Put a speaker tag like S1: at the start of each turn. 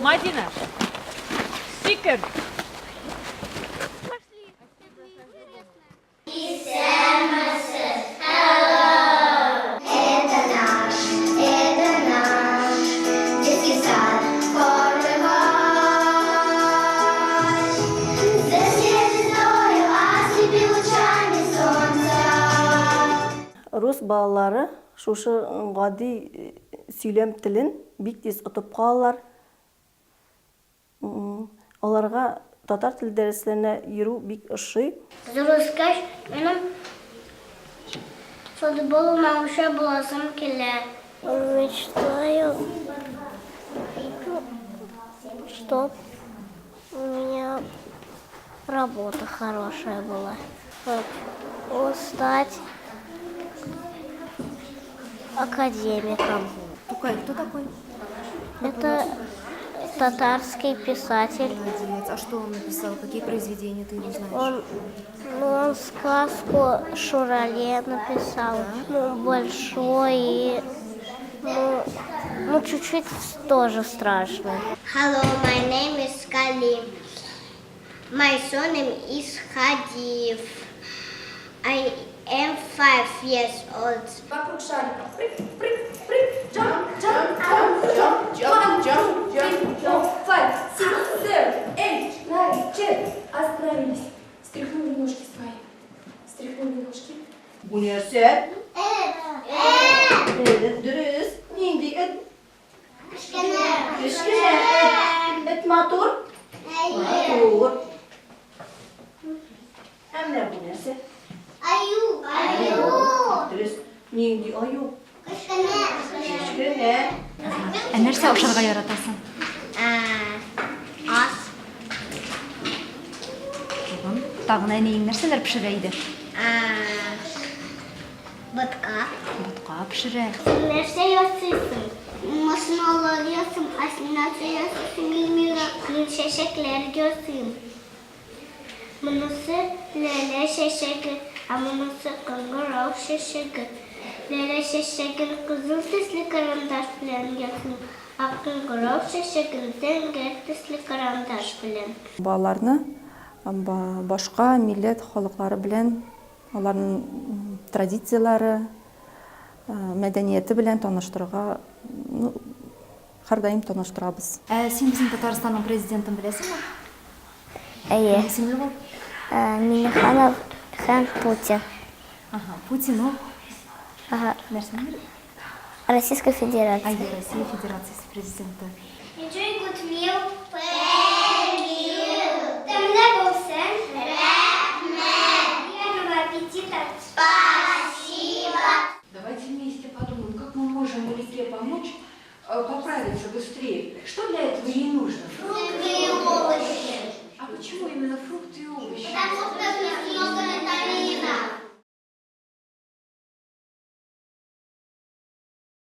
S1: Мадина, сикер!
S2: Исәнмесез, hello! Это наш, это наш детский сад Карлыгач. Засветит звездою, ослепи лучами солнца.
S3: Рус балалары шушы гади сөйләм телен бик тиз отып калалар. Аларга татар теле дәресләренә йөрү бик ошый.
S2: Зур үскәч, минем футбол уйнаучы буласым килә. Мечтаю, чтоб у меня работа хорошая была. Хочу стать академиком.
S4: Тукай кто такой?
S2: Это татарский писатель.
S4: Молодец. А что он написал? Какие произведения ты его знаешь?
S2: Он, ну, он сказку Шурале написал. Ну, большой и, ну, чуть-чуть тоже страшно. Hello, my name is Kalim. My surname is Hadiev. I am 5 years old.
S5: Вокруг шарика. Прыг, прыг, прыг, jump, jump, jump, jump, jump, jump, jump, four, five, six, seven, eight, nine, ten. Остановились. Стряхнули ножки свои. Стряхнули ножки.
S6: Бу нәрсә? Эт. Эт, дөрес. Нинди эт?
S2: Кечкенә.
S6: Кечкенә эт. Эт матур? Матур. Ә менә бу нәрсә?
S2: Аю. Аю.
S6: Дөрес. Нинди аю?
S2: Кечкенә.
S6: Кечкенә.
S4: Ә нәрсә ашарга яратасың?
S2: Аш.
S4: Тагын, тагын әниең нәрсәләр пешерә иде?
S2: Ботка.
S4: Ботка пешерә.
S2: Нәрсә ясыйсың? Машиналар ясыйм, ә син нәрсә ясыйсың, Эльмира? Мин чәчәкләр ясыйм. Монысы ләлә чәчәге, ә монысы кыңгырау чәчәге. Ләлә чәчәген кызыл төсле карандаш белән ясыйм, ә кыңгырау чәчәген зәңгәр төсле карандаш белән.
S5: Балаларны башка милләт халыклары белән, аларның традицияләре, мәдәнияте белән таныштырырга, ну, һәрдаим таныштырабыз.
S4: Ә син безнең Татарстанның президентын беләсеңме?
S2: Әйе.
S4: Кем исемле ул?
S2: Миңнеханов һәм Путин.
S4: Ага, Путин ул. Нәрсәнең?
S2: Российская Федерация.
S4: Әйе, Россия Федерациясе президенты.
S2: Enjoy good meal. Thank you. Тәмле булсын. Рәхмәт. Приятного аппетита. Спасибо.
S7: Давайте вместе подумаем, как мы можем Малике помочь поправиться быстрее. Что для этого ей нужно?
S2: Фрукты и овощи.
S7: А почему именно фрукты и овощи?